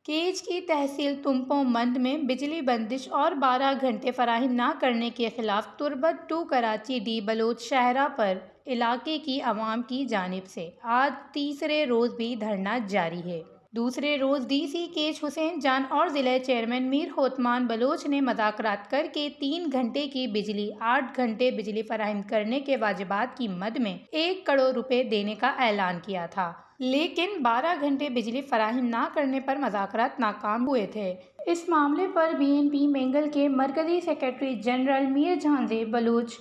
کیچ کی تحصیل تمپو مند میں بجلی بندش اور بارہ گھنٹے فراہم نہ کرنے کے خلاف تربت ٹو کراچی ڈی بلوچ شاہراہ پر علاقے کی عوام کی جانب سے آج تیسرے روز بھی دھرنا جاری ہے۔ دوسرے روز ڈی سی کیچ حسین جان اور ضلع چیئرمین میر ہوتمان بلوچ نے مذاکرات کر کے تین گھنٹے کی بجلی، آٹھ گھنٹے بجلی فراہم کرنے کے واجبات کی مد میں ایک کروڑ روپے دینے کا اعلان کیا تھا، لیکن بارہ گھنٹے بجلی فراہم نہ کرنے پر مذاکرات ناکام ہوئے تھے۔ اس معاملے پر بی این پی مینگل کے مرکزی سیکرٹری جنرل میر جھانزیب بلوچ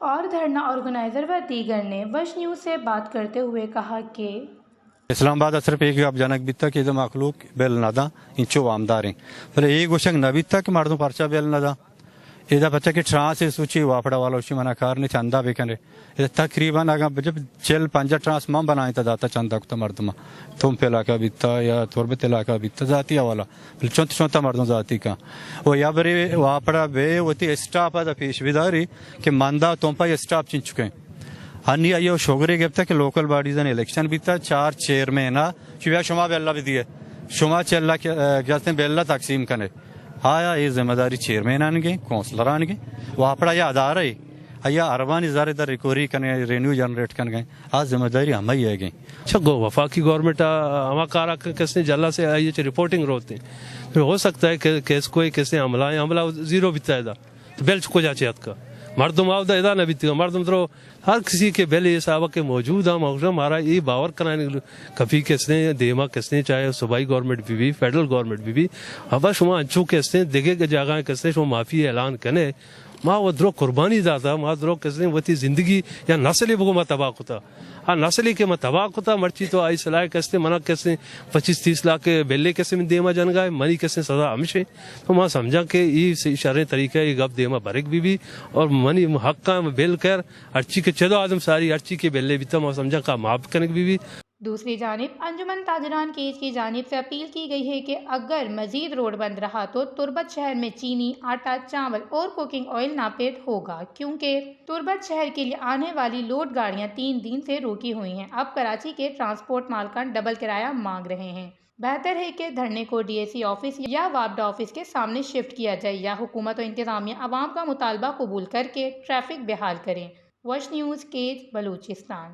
اور دھرنا آرگنائزر و دیگر نے وش نیوز سے بات کرتے ہوئے کہا کہ اسلام آباد ءَ صرف ایک گپ جنگ بیتا کہ ادا مخلوق بل نہ داں، انچو وامدار ایں۔ بلے اے گوشگ نہ بیتا کہ مردم پرچا بل نہ داں۔ ادا پرچا کہ ٹرانس ءِ سوچی واپڈا والا وشی منا کار نے چندہ بکنے۔ ادا تقریباً اگاں بجب چل پنجاہ ٹرانس من بنائیں تا داتا چندہ کتا مردم۔ تمپ علاقہ بیتا یا تربت علاقہ بیتا ذاتی حوالہ۔ بلے چنت چنت مردم ذاتی کن۔ و یا برے واپڈا بے وتی اسٹاپ ادا پیش بداری کہ مندا تمپا اسٹاپ چن چکے۔ ہنی آئی ءَ شگرے گپتہ کہ لوکل باڈیزانی الیکشن بیتہ، چار چیئرمین ءَ چو بیا شما بیلہ بدیے، شما چلہ کہ، ءَ، گستیں بیلہ تقسیم کنے۔ آیا اے ذمہ داری چیئرمینان گے، کونسلران گے؟ واپڈا یا ادارہ اے، آیا اربانی زر در ریکوری کنے، رینیو جنریٹ کنگے، آ ذمہ داری ہمائی ءَ گے۔ چہ گو وفاقی گورنمنٹ ءَ ہما کارا کہ کسے جلا سے آئی ءَ چہ رپورٹنگ روتے۔ پھر ہو سکتا ہے کہ کیس کوئی کسے حملہ ہے، حملہ زیرو بیتا ہے دا۔ تو بل چہ کجا چہ اتکا؟ مردم آودا ادا نہ بیتگا، مردم درو ہر کسی کہ بل حساب کہ موجود ہاں، مگر مارا اے باور کنانی کفی کسنے دیما کسنے، چاہے صوبائی گورنمنٹ بی بی، فیڈرل گورنمنٹ بی بی، ابا شما انچو کسنے دگہ جاگہ کسنے شما معافی اعلان کنے، ما و درو قربانی داتا، ما درو کسنے وتی زندگی یا نسلے بگو ما تباہ کتا۔ آ نسلے کہ ما تباہ کتا، مرچی تو آئی صلاح کستے، منا کستے پچیس تیس لاکھ بلے کستے من دیما جنگا ہے، منی کستے سزا ہمشے۔ تو ما سمجھا کہ ای س-، شریں طریقہ ای گپ دیما برگ بی بی اور منی حقاں بل کر، ہرچی کہ چدو آدم ساری ہرچی کہ بلے بیتا، ما سمجھا کہ معاف کنگ بی بی۔ دوسری جانب انجمن تاجران کیچ کی جانب سے اپیل کی گئی ہے کہ اگر مزید روڈ بند رہا تو تربت شہر میں چینی، آٹا، چاول اور کوکنگ آئل ناپید ہوگا، کیونکہ تربت شہر کے لیے آنے والی لوڈ گاڑیاں تین دن سے روکی ہوئی ہیں۔ اب کراچی کے ٹرانسپورٹ مالکان ڈبل کرایہ مانگ رہے ہیں۔ بہتر ہے کہ دھرنے کو ڈی ایس سی آفس یا واپڈا آفس کے سامنے شفٹ کیا جائے یا حکومت و انتظامیہ عوام کا مطالبہ قبول کر کے ٹریفک بحال کریں۔ وش نیوز، کیچ، بلوچستان۔